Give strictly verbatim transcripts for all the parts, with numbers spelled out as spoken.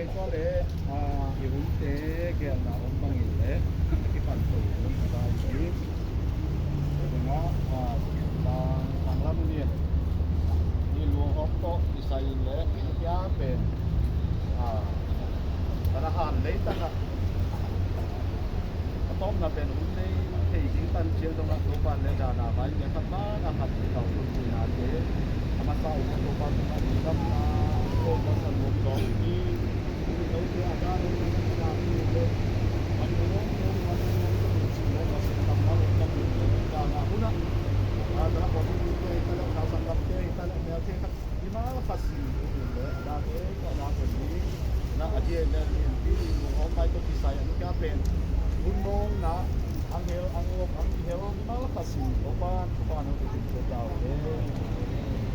Tua le, ah, i hunte gelna om bangin le a kipan to hun ka hi. Tengah, ah, tang, tang lam ni i luang hok tawh kisai in le kia pen, ah, kan a han lei tangah a tawpna pen hun nei thei ding tan ciang dongah Topa le dana vai le khat ban a khat i tau hun puinate a masa uh Topa tungah i damna, Topa san bawm zawng hi.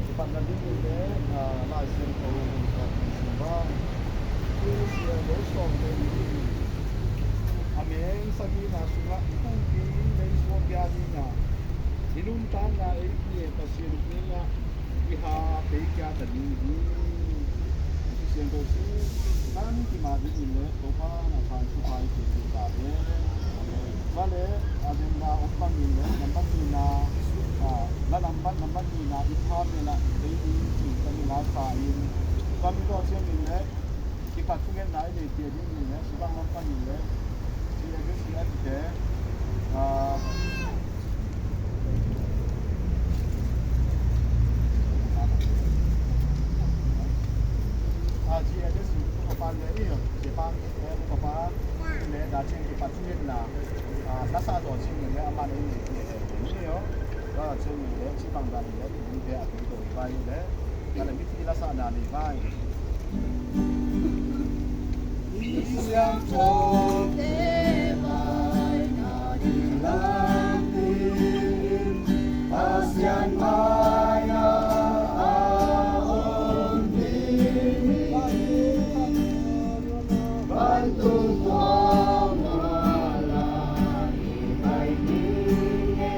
Kipan na ding in le, ah, Lai Siangtho hun khat in sung bang Sia Lo Suang Lei in a meng sagihna sungah i kungpi in meng suak gia dingah i nuntakna ei pi e Pasian kiangah i ha pei kia ta ding hi. Siangtho sung nang kima ding in le Topa na phan supai kik ding ta ve. Vale, agenda om bangin le nambat nihna, ah, la nambat, nambat nihna i pha mena ei ding ci kan i la sa in. Kan i tawh ciangin le kipat thungetna i nei pia ding in le sibang lam panin le G L S C F te, ah, ah, G L S C F te pan le i, te pan le, te pan le, da cing kipat thungetna, ah, lasa zaw cing le, a man i nei pia ding in le, da cing le, ci bang dan le, i ding te a tui to i vai le, Ka le mithi lasahna nei vai. Siangthote vai na ding lampi Pasian mai-ah a om ding hi. Vantung khua mawh ah i pai ding hi.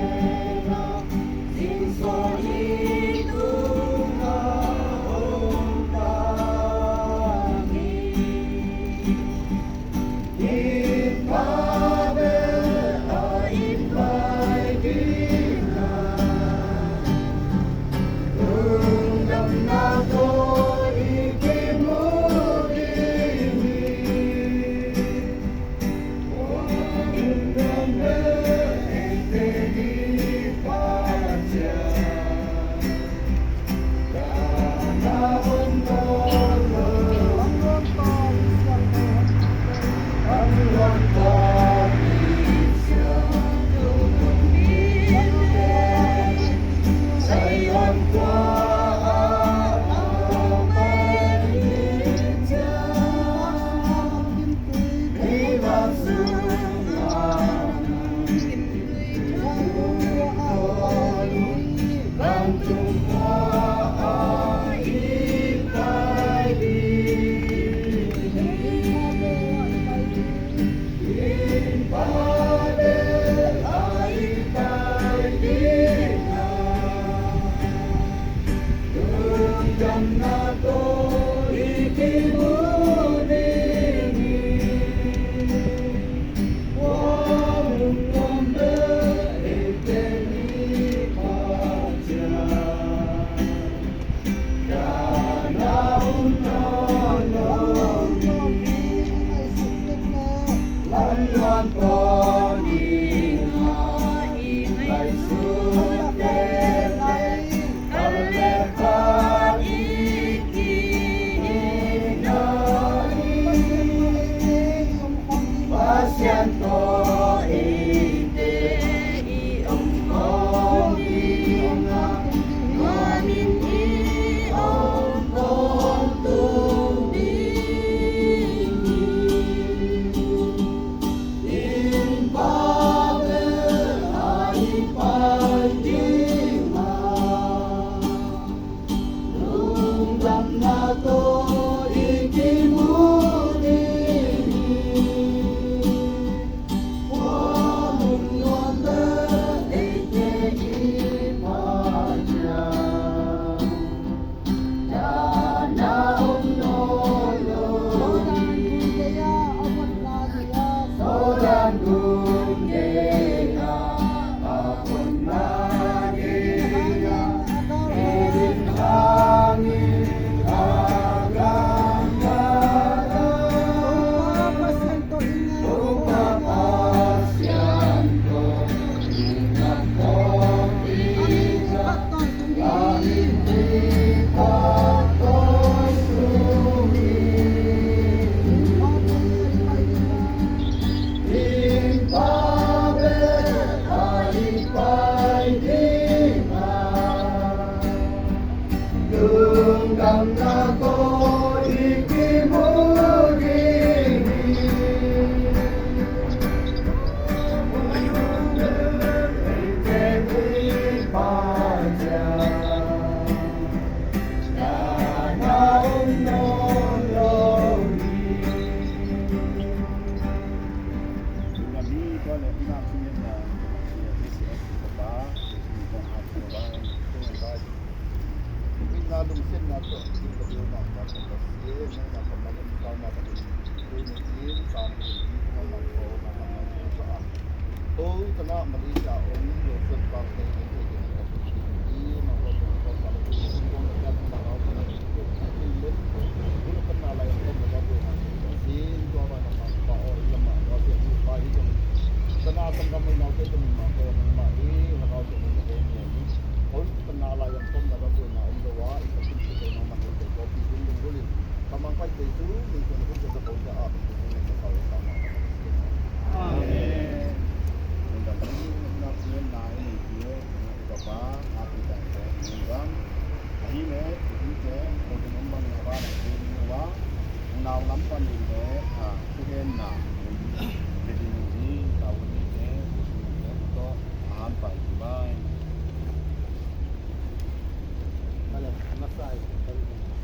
Vale, masa i.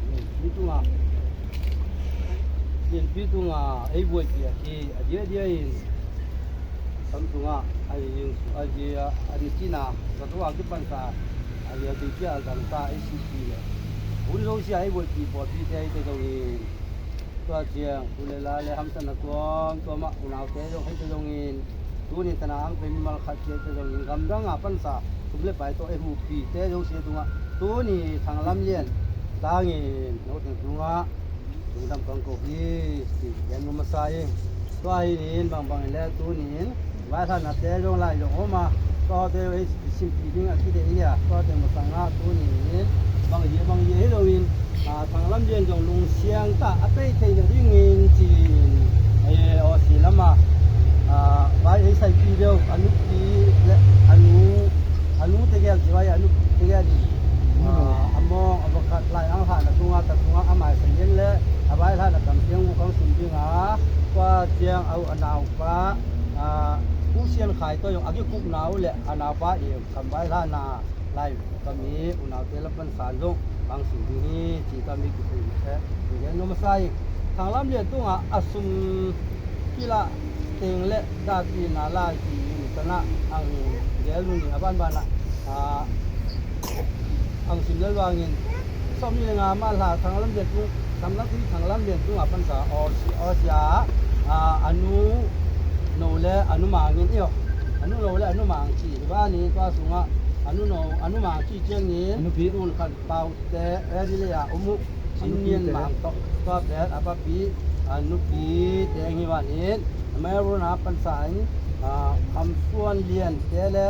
Lianpi tungah, lianpi tungah ei buaipih a hi a diadia in, Samsung ah a zi a zi a zi cina zato a kipansa a zi a zi cia a zangta ei sihpih le hun zosia ei buaipih pawlpite ei te zongin, tua ciang tu le la le hamsatna tuamtuamah unaute zong hei te zongin, tuni tana ang pen mimal khat ciate zongin gamdang a pansa sum le pai tawh ei huhpihte zosia tungah tuni Thanglam Lian tangin note tungah lungdam kong ko hi, ci gen nuam masa ing. Tua hi in bangbang in le tuni in vaihlanate zong lai zong om a, tuate ei simpih ding a kideih hi a, tuate masangah tuni in bang hi bang hi hi lo in, a, Thanglam Lian zong lungsiang ta a tei theihna dingin ci-in, e, awsi lama, a, vai ei saipih deuh a nupi le a nu, a nu tegel ci vai a nupi tegel in, a, a mawng a vakhat lai ang hahna tungah ta tungah a maisan gen le a vaihlan a kamciang uh kang sim ding a, tua ciang a uh a naupa, a, Pu Sian Khai tawh zong a kikupna uh le a naupa i kam vaihlan a lai kami unaute la pansan zong bang sim ding hi ci kami kipui mate. Gen nuam masa ing. Thanglam Lian tungah a sum kilah teng le dahpihna lai ci in tanah ang gel nuni a banbanah, a, ang sim le luangin sawmnih le nga mah hla Thanglam Lian tung, Thanglam Lian tung a pansa awsia, awsia, a, a nu no le a nu mangin, iyo, a nu no le a nu mang ci hi bani tua sungah a nu no a nu mang ci ciangin a nupi tun khan paute eri le a um uh. Cin nian mang tawh tua pen a papi a nupi teng hi bani Melbourne a pansa in, a, Kham Suan Lian te le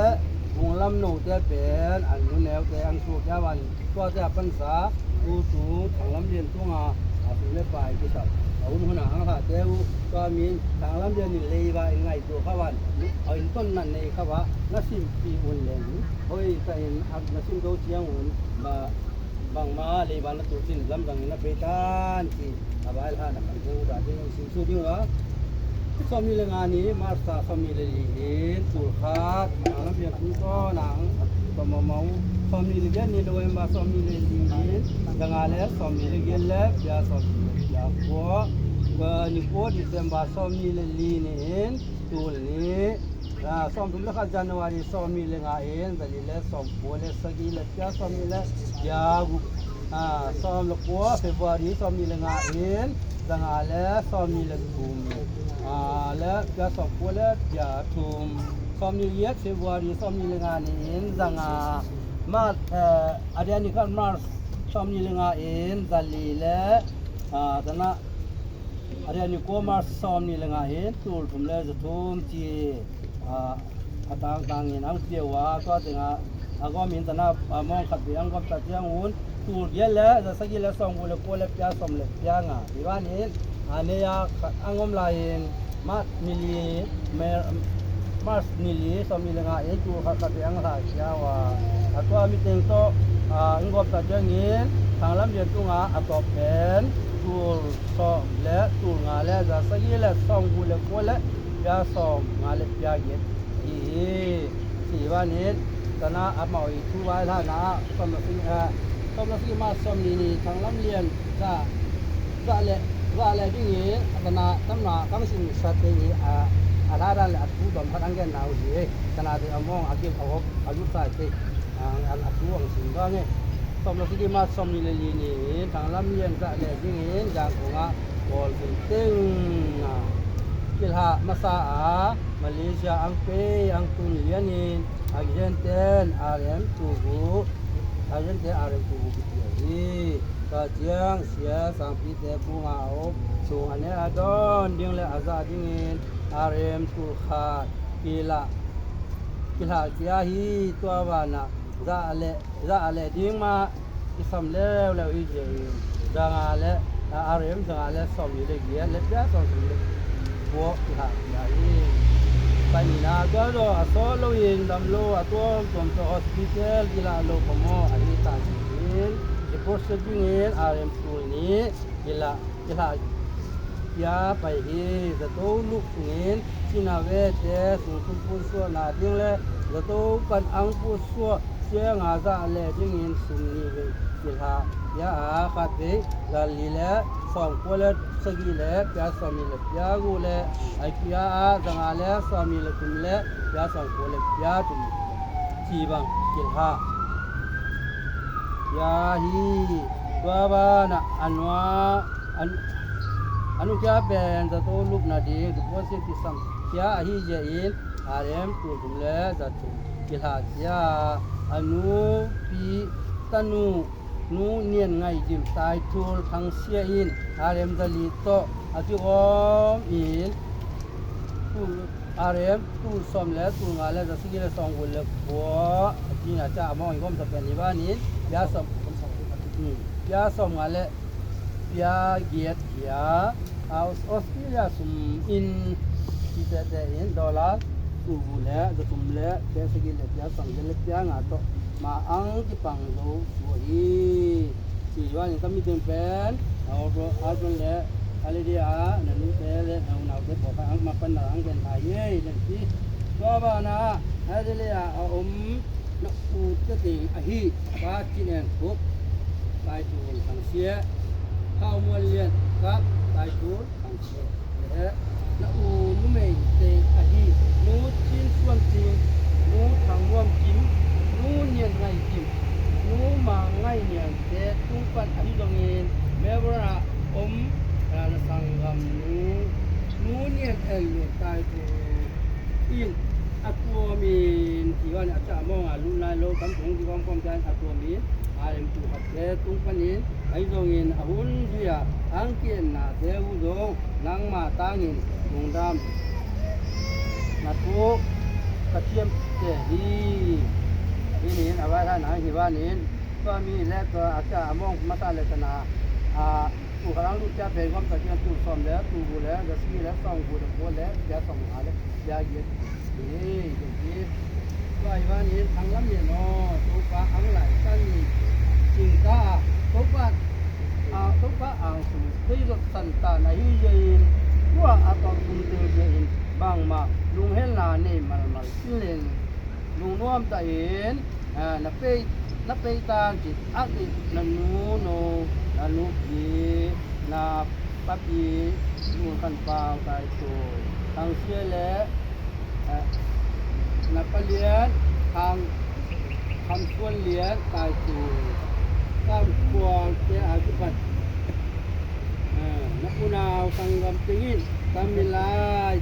Bunglam no te pen a nu neu te ang su te a bani tuate a pansa, tutu Thanglam Lian tunga a sum le pai kisap a um huna ang hate uh, tua min Thanglam Lian in leiva in ngaihtuah kha van a intonna nei kha va na simpih un leng hoih tahin a na sim zo ciang un ba bangma leiba na tuh cin lamdang in na pei tan ci a vaihlan a kan theng uh date zong sim su ding uh a. Sawmnih le nga ni March sawmnih le li in tul khat Thanglam Lian tung tawn ang, Tomomong sawmnih le giat ni November sawmnih le li in zanga le sawmnih le giat le bia sawmnih le bia kua, ni kua December sawmnih le li ni in tul ni, a, sawmthum le khat January sawmnih le nga in zali le sawmkua le sagih le bia sawmnih le bia guk, a, sawm le kua February sawmnih le nga in zanga le sawmnih le thum, a, le bia sawmkua le bia thum, sawmnih le giat February sawmnih le nga ni in zanga, March, a, a dia ni khat March sawmnih le nga in zali le, a, tanah a dia ni kua March sawmnih le nga in tul thum le za thum ci, a, a tangtangin ang pia uh a, tua tengah, a gawm in tana, a, mawng khat vei ang gawm ta ciang un, tul giat le za sagih le sawmguk le kua le pia sawm le pia nga. Hi vanin, a, nei a khat ang om lai in, March ni li, Mer-, March ni li, sawmnih le nga in tul khat khat vei ang hla sia ua. A tua miteng tawh, a, ang gawm ta ciangin, Thang Lam Lian tungah a tawp pen, tul sawm le tul nga le za sagih le sawmguk le kua le pia sawm nga le pia giat hi hi. Ci hi vanin, tana amau i thu vai hlan ah, sawm le sagih, ah, sawm le sagih March sawmnih ni Thang Lam Lian za, za le, za le dingin, tana tamna kang sin sa te hi, a, a hla dan le a thu dom khat ang gen na uh hi. Tana te a mawng a gil a hop a lut sa te. Ang, ang a thu ang sim bang e. Sawm le sagih March sawmnih le li ni in Thang Lam Lian za le dingin Yangon ah bawl zing teng a, kilhah masa a, Malaysia ang pei ang tun lian in a gizenten R M tul guk, a gizenten R M tul guk kipia hi. Tua ciang sia sangpite kung a op sung a ne a dawn ding le a zah dingin R M tul khat kilah, kilhah kia hi. Tua vanah za le, za le ding mah kisam leuleu hi. Zia in za nga le, a, R M za nga le sawmnih le giat le pia sawmnih le kua kilhah kia hi. Paina tua zaw a sawt loin dam lo a tuamtuam tawh hospital kilah lo phamawh ahi ta hi in, report set dingin R M tul nih kilah, kilhah kia pai hi. Zato lup sungin Chin a vete sung sum pun suahna ding le zato kan ang put suah sia nga za le dingin sum nih vei kilhah kia a, khat vei za li le sawmkua le sagih le pia sawmnih le pia guk le a kia a za nga le sawmnih le thum le pia sawmkua le pia thum ci bang kilhah kia hi. Tua banah a nua, a, a nu kia pen zato lupna ding deposit kisam kia ahi zia in R M tul thum le za thum kilhah kia. A nu pi tanu Nu Nian Ngaih Dim Taithul Thangsia in R M za li tawh a kigawm in tul, R M tul sawm le tul nga le za sagih le sawmguk le kua a ci na ca a mawng i gawmsa pen hi vanin pia sawm, hmm, pia sawm nga le pia giat kia, a, Aus-, Australia sum in ci tete in dollar tul guk le za thum le pia sagih le pia sawm giat le pia nga tawh ma ang kipang zo suah hi. Ci hi vanin ka miteng pen a Albert le Hallelujah a na nute le na unaute pawlkhat ang ma pan na ang gen hai ei den ci. Tua banah Hallelujah a om na u tete ahi Pa Cin En Khup Taitul Khangsia, Thau Muan Lian Kap Taitul Khangsia le na u numei te ahi Nu Cin Suan Cing, Nu Thang Muam Kim, Nu Nian Ngai Kim, Nu Ma Ngai Nian te tung pan ahi zongin Melbourne ah om, ah, na sanggam nu Nu Nian En Lian Taitul in a tuamin ci hi vanin a ca a mawng a lut nai lo tam tung di gawmgawm cian a tuamin a lemtu khatte tung panin ahi zongin a hun zui a ang ki-etnate uh zong nangma tangin lungdam na thu ka ciamteh hi. Hih ni in a vaihana hi vanin tua mi le tua a ca a mawng masa le tana a tul khat ang lut cia pen gawmta cian tul sawm le tul guk le za sagih le sawmguk le kua le cia sawmnga le cia giat hi. Tua hi vanin Thang Lam Lian aw, Topa ang lai san ni cingta a Topa, a Topa ang sung thei zot san ta na hi zia in tua a tawh tum teng zia in bangmah lunghelna nei malmal sin len lungnuam ta in, a, na pei, na pei tan cin a ti na nu no, na nu pi, na pa pi, nu kan pau tai tu. Thang Sia le, a, na pa lian, Thang, Thang Suan Lian tai tu. Kam kual te a kipat. A, na unau sanggam tengin, kam milai,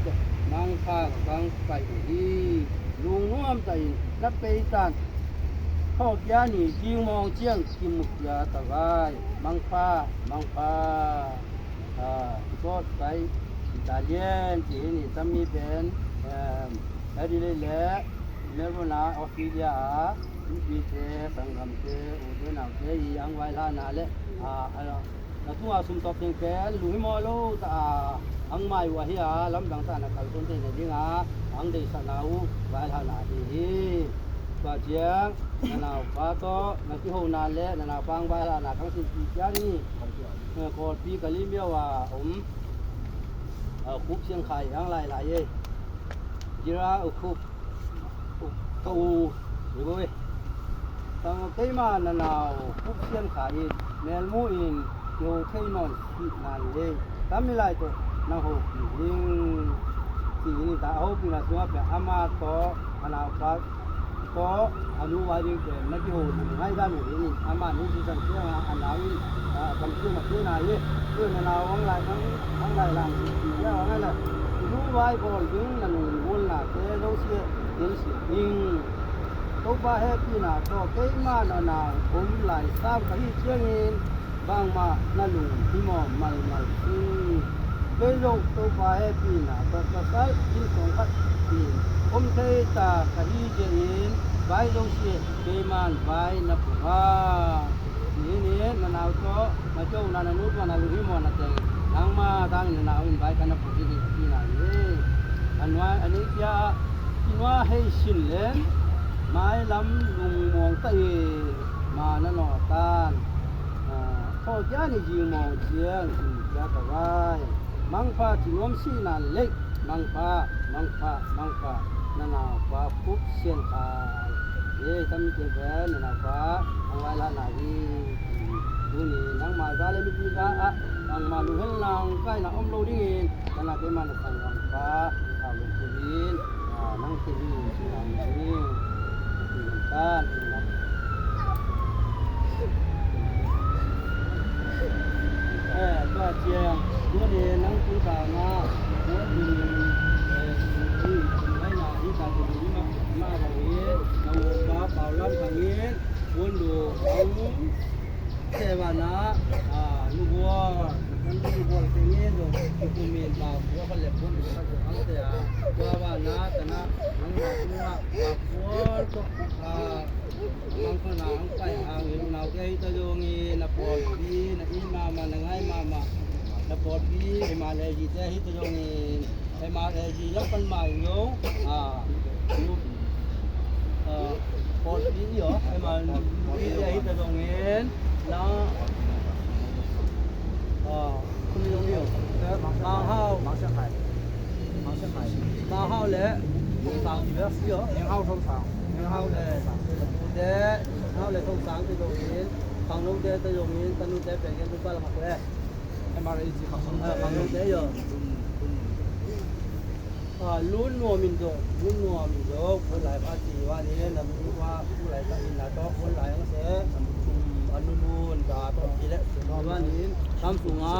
mangkha, kang pai hi. Lungnuam ta in na peitan. Thawhkia ni ding mawng ciang kimukhia ta vai. Mangpha, mangpha. Ah, because kai Italian ci hi ni, tammi pen, em, Adelaide le Melbourne a Australia a Mipite, sanggamte, ute naute i ang vaihahna le, a, a, na tunga sum tawp teng pen lunghimawh lo ta a, ang mai uh ahi a, lamdang ta na kalsuan theihna dinga ang deihsakna uh vaihahna ahi hi. Tua ciang na naupa tawh na kihona le na naupa ang vaihahna kang sinpi ciang ni, eh, Kawlpi Kalimyo a om, eh, Khup Sian Khai ang lailai ei. Jira u Khup. Ka u, Ribo e. Tang keima na nau Khup Sian Khai in melmu in kiho thei nawn sih nan ei. Tami lai tawh na hopih ding. Ci in ta a hopihna sungah pia ama tawh a naupa tawh a nu vai ding pen na kiho na ngaihdan uh ding in ama nu sisan ciangah a nau in, a, a kam ciang a ciang na hi. Tua na nau ang lai ang, ang lai lang ci ciang ang lai. Nu vai bawl ding na nung bawl na te lo sia. Tel si ding. Topa hehpihna tawh keima na nau om lai sam ka hih ciangin bangmah na lunghimawh malmal hi. Kei zong Topa hehpihna tawh pasal inn sung khat in om thei ta ka hih ciangin vai zong si keiman vai na pua. Nihin in na nau tawh na kihona na nu tawh na lunghimawhna teng nangmah tangin na nau in vai ka na pua hi ding a ci na hi. A nuai a nei kia i nuai hei sin len mailam lungmuang ta i ma na nawh tan. Thaw kia ni zing mawng ciang zing kia ka vai. Mangpha ci nuam sihna lek mangpha, mangpha, mangpha. Na naupa Khup Sian Khai. Ei, tami kei pen na naupa ang vaihahna hi. Tuni nangmah za le mipi za ah nangmah lunghelna kaina om lo dingin, kana keima na sanggampa a lungkul in, a, nang kei hi ci na hi. Ci kan. Eh, tua ciang tuni nang tu ta ma, tua ding, eh, mai na hi ta tu ma, ma ba hi, na wo ba pau lam ka hi, won do, au, se ba na, ah, nu bua, kan nu bua ke ni do, tu min ba, bua ka le bua ka se ang se a, bua ba na, ta na, nang na tu na, ba bua to, ah, Bang khona ang pai hangin unaute ahi ta zongin, na pawlpi, na it mahmah, na ngai mahmah, na pawlpi M R A G te ahi ta zongin, M R A G lam pan mah in zong, ah, nu, ah, pawlpi ni aw, M R A G te ahi ta zongin, na, ah, Mang Hau. Mang Hau le Thong Sang ti bek si aw. Mang Hau le Thong Sang. Mang Hau le tute, Mang Hau le Thong Sang te zongin, Khangnote te zongin, tanute pen gen tung pa lam a kule. M R A G Khangnote. Ah, Khangnote aw. Ah, Lun Nuam in zong, Lun Nuam in zong, Phun Lai Pha ci ua ni, na mu ua, Phun Lai Pha in na tawh, Phun Lai ang se, a nunun, ta tawh, ki le, ua ni, tam sunga,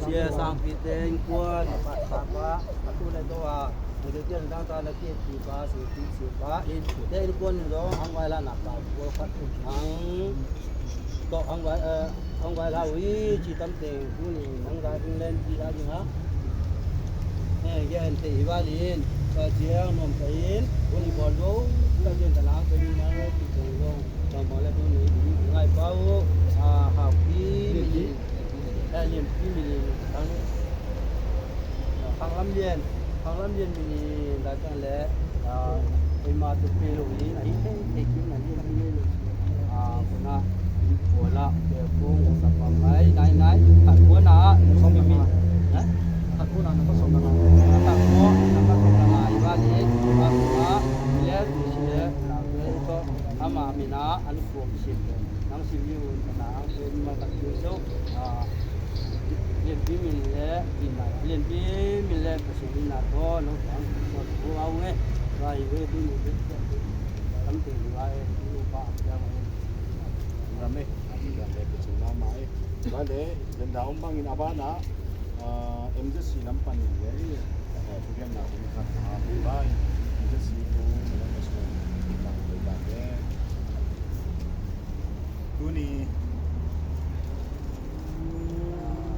sia sang pi te, in kuan, pa, pa, pa, a tu le tawh a, a tu te, dang ta na ki, ki pa, si, ki, si pa, in, te in kuan in zong, ang vai la na pa, kual khat, ang, Tawh ang vai, eh, ang vai lau hi ci tam teng tuni nang za ding len ci la ding ha. Eh, gen te hi valin, ka ciang nuam ta in, tuni bawl zo, ka ciang ka nang ka ding nang ci teng zo. Tang bawl le tuni ding ngai pau, ah, hau ki mi, eh, lian ki mi, tang Khang Lam Lian, Khang Lam Lian mi ni la ciang le, ah, eima tu pe lo hi, a hi thei thei kim na hi, ah, kuna, kuala, pe kung, sa pa mai, nai nai, khat kuana, sawm mi mi, eh? Khat kuana, nang ka sawm na ngai. Khat kuana, nang ka sawm na ngai, va ni, va kuna, le, tu si le, la, le, to, ama mi na, an kuang si le, nang si mi un, na, an kuang ma ka tu so, ah, Lianpi min le, min le, Lianpi min le, Pasian min na tawh, lo tang, tawh, tawh, au nge, vai ve, tu nu ve, tam te lu ai, lu pa, ya nge. Ram e, ram e, Pasian ma ma e. Vale, den da om bangin a bana, ah, M Z C lam panin le, eh, tu gen na, um, ka, ah, tu vai, M Z C tu, na, Pasian, ta, ta, ta, ta, Tuni, ah,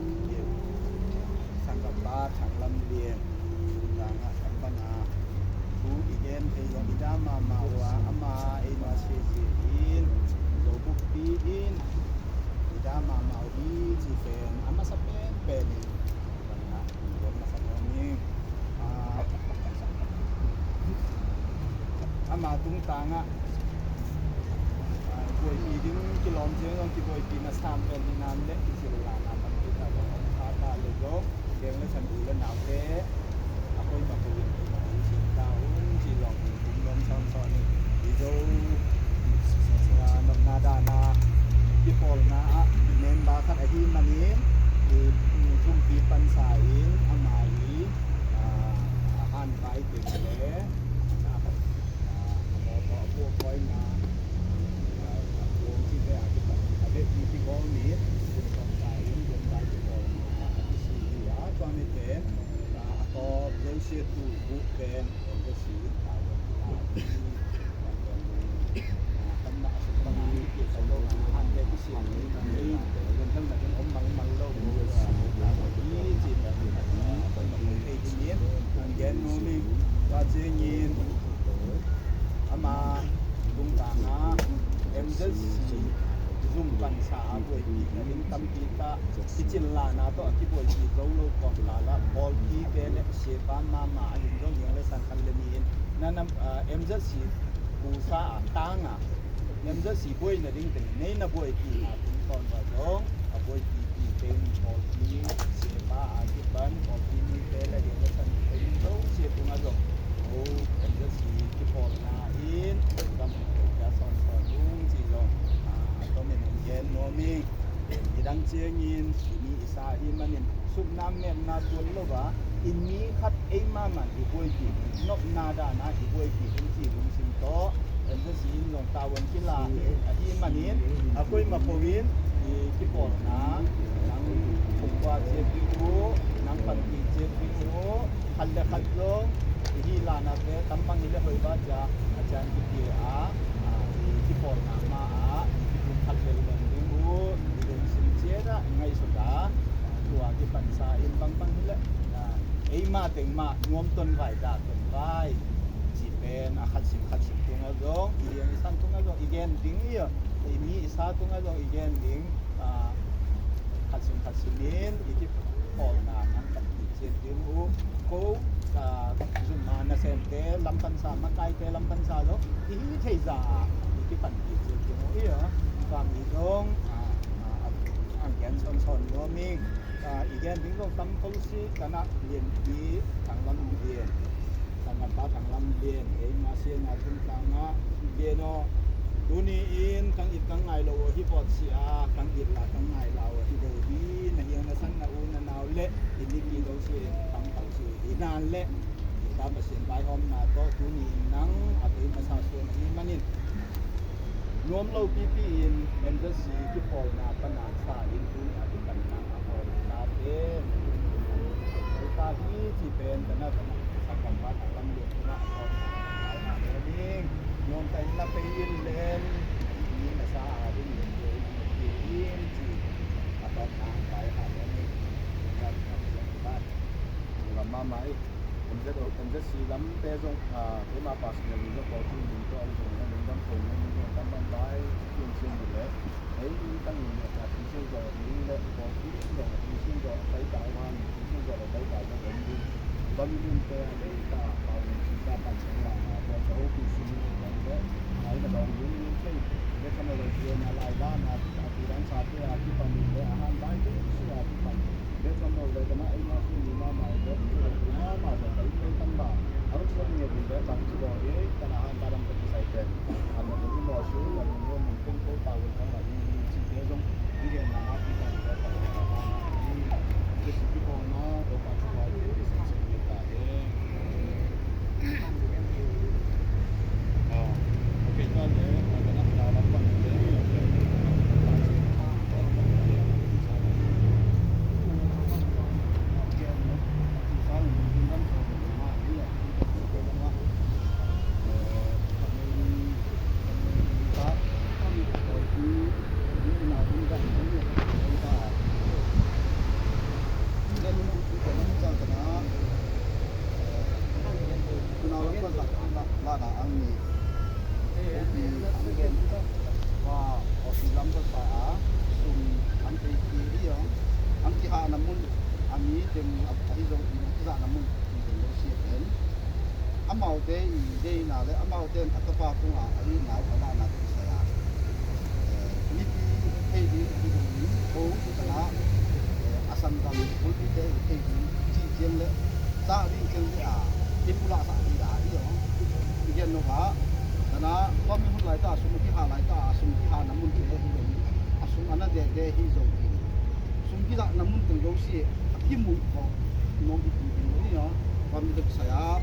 sanggampa Thang Lam Lian, tunga a kan pana, thu i gen thei zong i da mahmah uh a, ama eima sia sia hi, Ama tungtangah buaipih ding kilawm ciang zong kibuaipihna sang pen hi nan le kicin lana tampi tak zong om kha ta le zong, geng le san u le naute a koi ma ko in koi ma ko in cin ta un ci lawng in kum lawm sawn sawn in i zo nopna dana kipawlna ah member khat ahi manin i zumpi pansa in ama i a han vai teng le a khat a mawtaw a puak kawina a puang cite a kipan a bek mi kigawm in kum pansa in kum vai kipawlna a kisi hi a tua mite a tawp zosia tu buk pen Embassy in ta lo hi a hi. Kan pen ding kan mah a suk pan a hi kik kan lo na han le kisiam ni kan ni. Kan kan na kan om mal mal lo. Kan mah kong thei ding in kan gen nuam in. Tua ciangin ama lungtang a M Z C zum pansa a buaipih na ding tampi ta kicin lana tawh a kibuaipih zo lo kawm lala pawlpite le siepa mama a hin zong hiang le san khan le mi in na nam M Z C pusa a tanga M Z C buai na ding teng nei na buaipih na tung tawn va zong a buaipih pi teng pawlpi siepa a kipan pawlpi mite le hiang le san teng zo sia tunga zong o M Z C kipawlna in gam in pawlpia sawn sawn ung ci zong a tomin hong gen nuam ing. Midang ciangin i mi i sa ahi manin sukna metna tuan lo a i mi khat ei mahmah i buaipih ding nopna dana i buaipih ding ci lungsim tawh M Z C in zong tavuan kila hi ahi manin a koi ma ko in i kipawlna nang pungkua ciat ding uh nang panpih ciat ding uh khat le khat zong i hi lanate tam bang hi le hoih ba cia a cian kipia a i kipawlna ma a i kipum khat le leng ding uh i lungsim ciat ah i ngaihsut a tua kipansa in bang bang hi le eima teng mah nuam ton vai dah ton vai ci pen a khat sim khat sim tungah zong i lian i san tungah zong i gen ding i mi i sa tungah zong i gen ding khat sim khat sim in i kipawlna nang kan ciat ding uh ko zumna nasemte lampansa makaite lampansa zong i hi thei za a i kipanpih ciat ding uh i a vang i zong a gen sawnsawn nuam i i gen ding zong tam ko si kanah lianpi thanglam lian kanah pa thanglam lian ei ma sian a tung tangah lian aw tuni in kang it kang ngai lo aw hi vawt si a kang it la kang ngai la aw hi lo hi na hiang na san na u na nau le i mipi lo si kang pau si hi nan le Tua Pasian vaihawmna tawh tuni in nang a tei masa suan ahih manin nuam lo pipi in M Z C kipawlna pana sa in tuni a kipanna a pawlna tate ta hi ci pen kana kana sakam ba takam le tuna a pawlna a pawlna ding nuam ta in na pei in len ni na sa a ding in in ci a pawlna vai ha ding in. Lam mama i. M Z O, M Z C lamte zong keima personal in zong kawlpi min tawh a i zong a lungdam ko in a min zong tam bang vai ciangciang in le ei in tang in le a thisel zawh ding le kawlpi in zong a thisel zawh a tai ta huan thisel zawh a tai ta zong om ding. Bang in te a lei ta pau in si ta pan seng la na tua ka hopi sim in le a in a dawng ding in thei le khan a lo tua na lai la na a tiran sa te a kipan in le a han vai te su a kipan Bek lam lo le kana ei ma kum ni ma ma le kum ni ma ma le kai kai kan ba. Aruk sa ni ni le bang ci lo e kana han ta dam ka ki sai te. An na ni mo su na ni mo mun kum ko ta wal kan la ni ni ci te zong. Ni le na ha ki kan ni le ta ni. Ke si ki ko na ko ka ci ba ni ke si ci ni ta e. Unau lam khat lak an lak lana ang ni. Kopi ang gen va Aussie lam khat sa a sum an tei ki hi ang ang kihahna mun a mi teng a hi zong in kizahna mun in teng lo siat en. A Amaute i deihna le amaute in a tapa tungah a itna uh a lahna tawh kisai a, eh, mipi thei ding ahi zongin, ko i tana, eh, a sanggam bulpite i thei ding cih ciang le cah ding ciang le a i pulahsak ding a i aw. I gen nop ah, tana tua mi hun laita a sum a kihah laita a sum kihahna munte hi zongin, a sum a na dehte hi zongin, sum kizahna mun teng zosia a kimuh khawh nuam hi ding hi aw. Tua mi tawh kisai a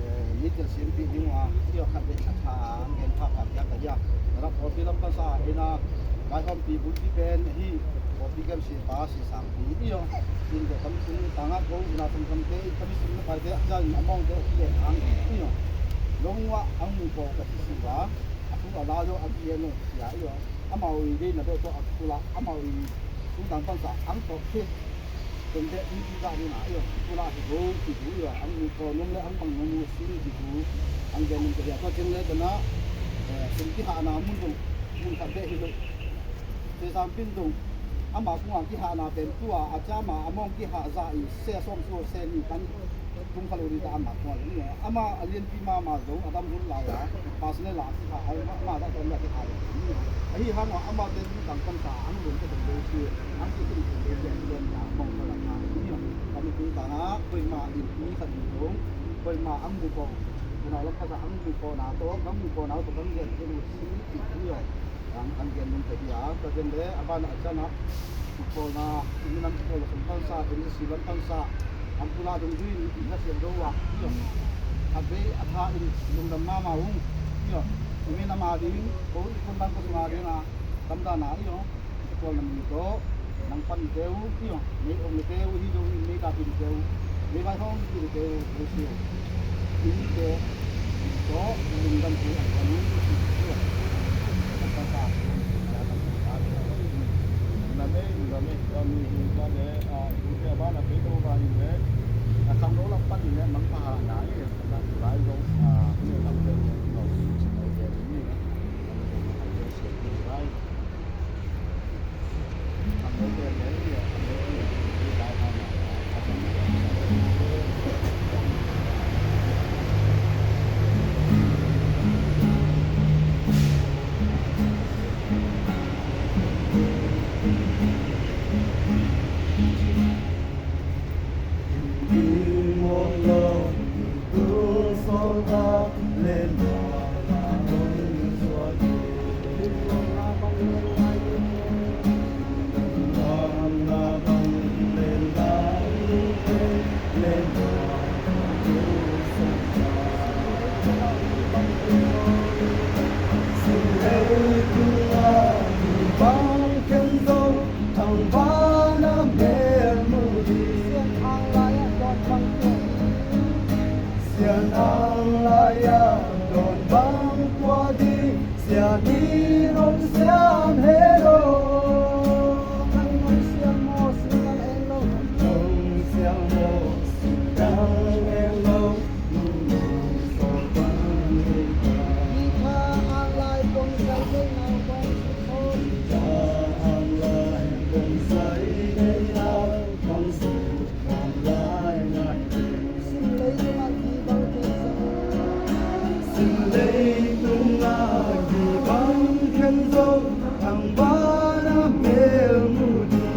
eh, mi telsiampih ding uh a, i aw, khat vei khat kha a, gen pha pha piak ka hi a. Tua pawlpi lam pansa a, ei na, vaihawmpi bulpi pen ahi, pawlpi kemsia pa, sia sangpi, i aw. In ve kam sung tangah ko, ina sung kamte, in kami sung na paite, a ciang in a mawngte, a kigen ang, i aw. Zong uh ah, ang mu ko ka si si a, a thu a la zo, a kigen uh sia, i aw. Amau i deihna beh tawh a thu la, amau i thu tang pansa, ang tawh khi. Ken beh mi i zah ding a, i aw, pulak hi bo, ci bu i aw, ang mu ko nung le ang bang nung mu sin ci bu, ang gen nung ka hia tua ciang le tana, eh, sum kihahna mun dong, mun khat beh hi lo. Sia sangpi in dong, ama kung a kihahna pen tua, a cama, a mawng kihah zah i, sia sawm sua, sia ni kan, tung kha lo ding ta ama kung a dong i aw. Ama a lianpi mama zong, a dam hun lai a, personal a kihah, a, ama zah tawm le a kihah lo ding i aw. Ahi hang a, ama ten tang pan ta, ang lum ka dong lo si, ang si kun kun lo si, ang lian ta, mawng ka la ta, i aw. Kami tung ta na, koima in, mi khat in dong, koima ang mu ko, unau lam ka sa ang mu ko na to, ang mu ko na to, ang lian ko lo si, i aw. Ang, ang gen nung ka hi a, ka gen le, a ban a can a, kipawlna, i minam kipawlna sung pansa, i minam si lam pansa, ang pula dong ding, i na siam do wa, i aw. Khat vei a tha in lungdam mama ung, i aw. I minam a ding, ko i kun bang ko sung a ding a, lamdan a, i aw. Kipawlna mi tawh, nang pan i teu, i aw. Mei om i teu, hi dong i mei ka pin i teu, mei vai hong i teu, i teu. Sian ang lai-ah dawn bang tua ding, sian i hong siam he lo. Nang hong siam maw, sing nang eng lo. Hong siam maw, sing nang eng lo. Nung nong sawl bang hi ta. Ni kha ang lai kong sai dei nau bang suk so. Ni kha ang lai kong sai dei nau bang suk. Sim leitung a kibang khen zo. Sim leitung a kibang khen zo, thangvahna mel mu ding.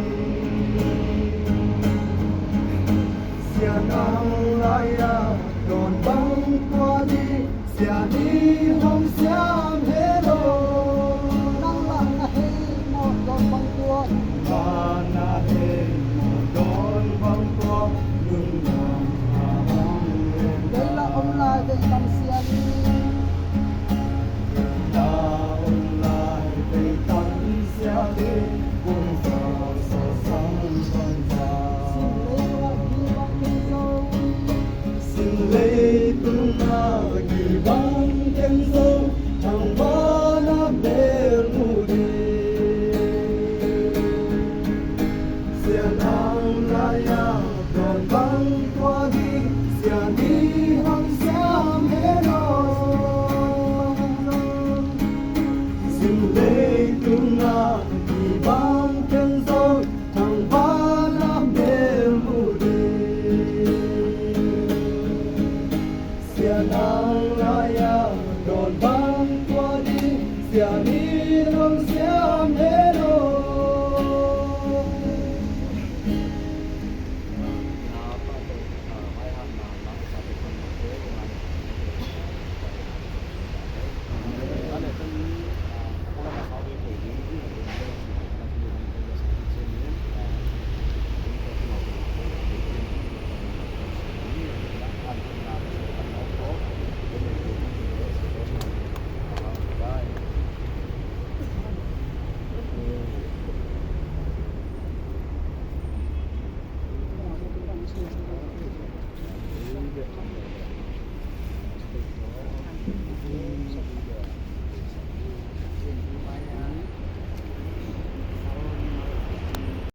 Sian ang lai-ah dawn bang tua ding. Sian i hong siam he lo. Nang lah na hei mawh dawn bang tua. Nang lah na hei mawh dawn bang tua. Lungdam a bang lem. Kei lah om lai ve tam sian i. Kei lah om lai ve tam sian i. Kung